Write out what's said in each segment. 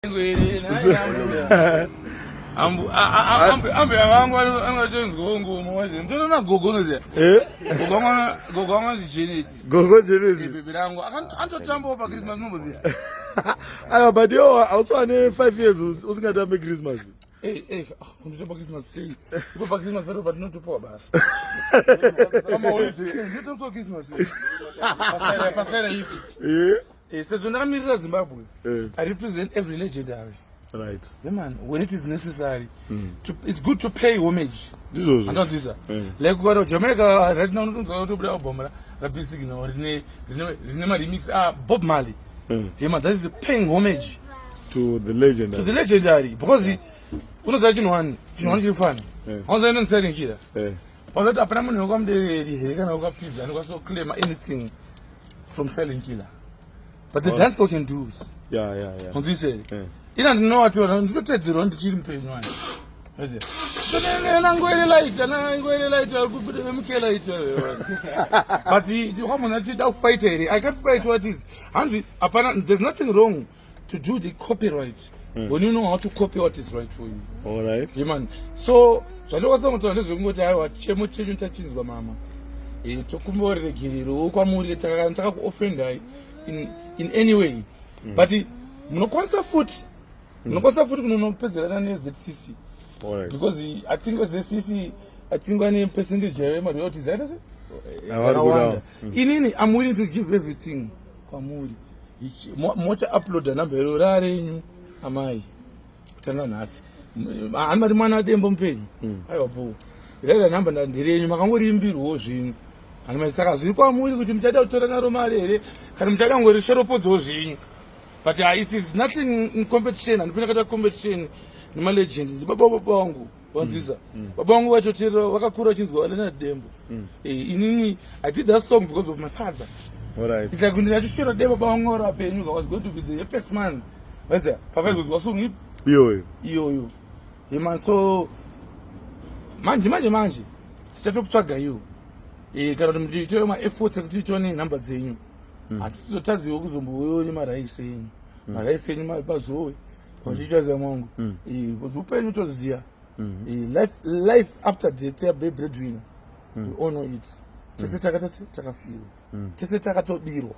Ambuya vangu vanotonzwawo ngoma manje ndinoona gogo unoziva eh? gogo vangu vanonzi Janet. Gogo Janet. Eh, bebe rangu anototambawo paChristmas, unomboziva? Aiwa, but iwo hausi wane 5 years usingatambe Christmas. Eh, eh, ah, kundotamba Christmas sei? Ipo paChristmas paripo patinotopiwa basa. Pamaholiday, ndinotambisawo Christmas. Pasara ipi? Sezvo ndakamirira Zimbabwe, I represent every legendary. Yeah, man, when it is necessary, it's good to pay homage. Ndizvozvo. Andonzwisa. Like ukati Jamaica right now unotonzwa kutobuda album ra Signal rine maremix ah Bob Marley. Yeah man, that is paying homage to the legendary. To the legendary because unoziva chinhu one, chinhu one chiri fani. Hauziva inondisarenkira. Pakuti hapana munhu wekwamudereri here kana wekwaPizza anokwanisa kuclaima anything from Silent Killer. But the dancehall can do it. Unzwise here? Ina ndinovati nditotedzerwa ndichiri mupenyu wani. Nangwere light, nangwere light, vemuke light. But wamunhu achida kufight here, I can't fight what is. Hanzi hapana, there's nothing wrong to do the copyright when you know how to copy what is right for you. All right. Yeah, man. So zvandokwanisa kutaura ndezvekungoti aiwa, chemo chenyu tachinzwa mama. Tokumbira regerero kwamuri takakuoffendai in any way. But munokwanisa futi kunonopedzerana neZCC. All right. Because I think ZCC, I think vane percentage yayo yemaroyalties yaita se Avari kudawo. Inini I'm willing to give everything kwamuri. Mocha uploada namba iro rarenyu amai kutanga nhasi hanimati mwana adembo mupenyu. Aiwa po raira namba nderenyu, makangoriimbirwawo zvenyu hanimati. Saka zviri kwamuri kuti muchada kutora naro mari here kana muchada kungorishoropodzawo zvenyu. But it is nothing in competition. Handipinda kaita competition nemalegend. Ndibaba baba vangu wanzwisa, baba vangu vachotera vakakura vachinzwa Leonard Dembo. Inini I did that song because of my father. All right. It's like ndinachishora de baba vangu vari vapenyu, I was going to be the happiest man waiziva pavaizozwa song ipi? Iyoyo. Iyoyo yeman. So manje manje manje tichatokutsvaga iwo, kana kuti muchiitewo maefforts ekuti tione nhamba dzenyu. Hatisizotadziwo kuzombouyawo nemaraisi enyu, maraisi enyu pazowe pachichaziva mwangu. Because upenyu toziya, life after death yabe breadwinner, we all know it. Tese takatase takafirwa, tese takatobirwa.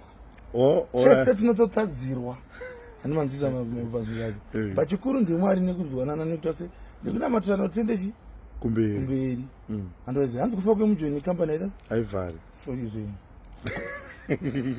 Oh, all Tese right. tinototadzirwa, handimanzisa pazvinhu zvacho. Pachikuru ndimwari nekunzwanana nekuita se nekunamatirana kutendechi Kumberi. Kumberi. Handiwaziva hanzi kufa kwemujoni kambani aita Haivhari. Sorry zvenyu.